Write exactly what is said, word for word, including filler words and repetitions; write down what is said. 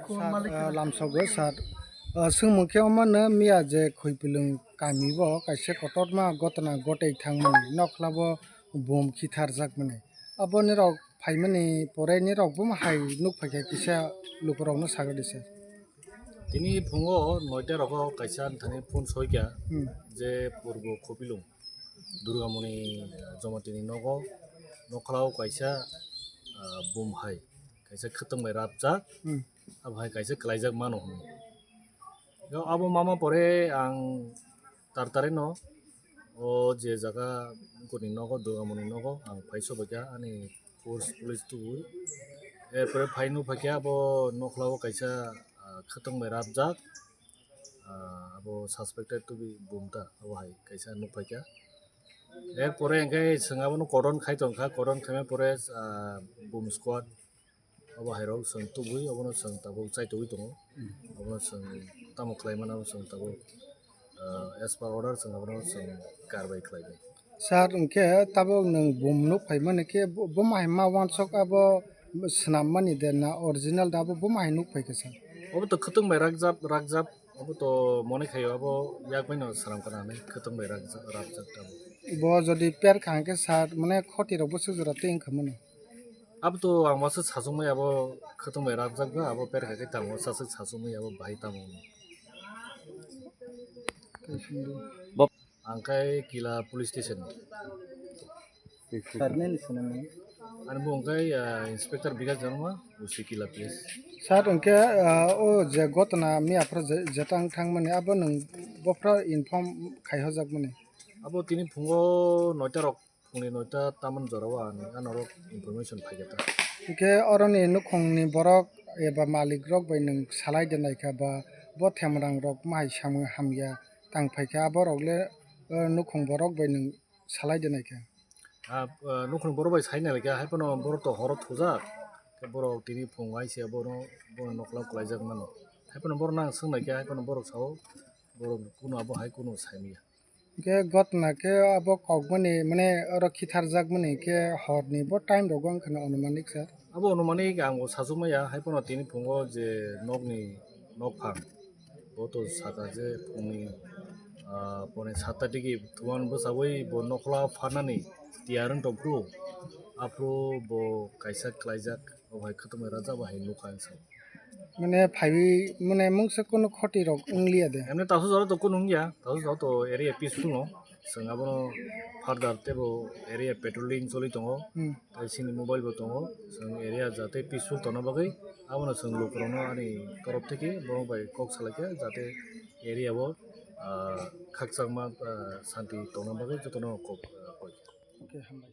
Sir, ah, lamsogo sir. Ah, swngmung khe omo no miya je Khwipilung kami bo kaisa kotorma gotna gotei thangmani, nokla bo bom khitharjakmani. Aboni rok phaimani pore ni rok bo hai nuk phaikha kisa lukurokno sagadi sir. Tini phungo noita rogo kaisa thani phone soikha Hmm. je Purbo Khwipilung Durgamoni Jomatini nogo nokla o kaisa, ah, bom hai kaisa khwtwng bai rapjak. Hmm. Abo hai kaisa kwlaijak mano hwnwi. Yo, abo mama pore ang tartari no o je jaga kuni nogo, Durgamoni nogo ang phai sobaikha ani force police tubui. Erpore phai nuk phaikha abo nokla o kaisa, ah, khwtwng bai rapjak, ah, abo suspected to be bumta abo hai kaisa nuk phaikha. Erpore hwnkhe chwng abono cordon khai tongkha, cordon khaima pore, ah, bum squad Abo hairok chwng tubui, obono chwng tabuk chaitugwi tongo. Obono chwng tamo khlai mano, chwng tabuk, ah, as per order chwng abono chwng karbai khlai bai. Sir, hwnkhe tabuk nwng bum nuk phaimani khe bo, bo mahai ma wansok abo swnammani de na original da abo bo mahai nuk phaikha sir? Obo to khwtwng bai rakjak, rakjak. Abo to mone khaio abo yak baino sram kana hinwi khwtwng bai rakjak, rakjak tabuk. Bo jodi per kha hwnkhe sir, mane khoti rok bwswk jora tei wngkha mano? Abo to ang wansuk sachukmai abo khwtwng bai rapjak ba abo per kha khe tamo saswk sachukmai abo bahai tamo. Bo- Ang khai Kila police station. Sir, nini swnamwi? Ani bo hwnkhe, ah, Inspector Bikash Debbarma, O C Kila P S. Sir, hwnkhe, ah, o je gotna miya phuru je, jeta wng thangmani abo nwng bophuru inform khai hojakmani? Abo tini phungo noita rok Phungni noita tamani jorao ang anorok information phaikha ta. Hwnkhe oroni nukhungni borok eba malik rok bai nwng salai de naikha ba bo themrang rok mahai samung hamya tang phaikha, aborok le, eh, nukhung borok bai nwng salai de naikha. Ah, eh, nukhung borok bai sai naikha, hai phano borok to horo thujak, borok tini phung hai se bono, bono nokla kwlaijak mano, hai phano borok nang swng naikha, hai phano borok sao borok kunu abo hai kunu saimaya. Hwnkhe gotna khe abo kokmani, mane, oro khitharjakmani khe horni bo time rogo wngkha na anumanik, sir? Abo anumanik ang bo sachukmaya, hai phano tini phungo je nokni nokphang, bo to saka je phungni, ah, pone satta digi thuman bwchaui bo nokla pharnani tiyar wng tongphuru, aphuru bo kaisa khlaijak. O hai khwtwmai rajak bo hai nukha ang sao. Mane phaiwi, mane mungsa kunu khoti rok wngliya de? Emni tasu jora to kunu wngya, tasu jora to area peaceful no. Chwng abono further tebo area patrolling choli tongo. Hmm. Tai chini mobile bo tongo. Chwng area jate peaceful tongna bagwi abono chwng lukurokno ani torof theke borok bai kok salaikha jate area o, ah, khakchangma, ah, santi tongna bagwi jotono kok, ah, koi. Okay, hambai.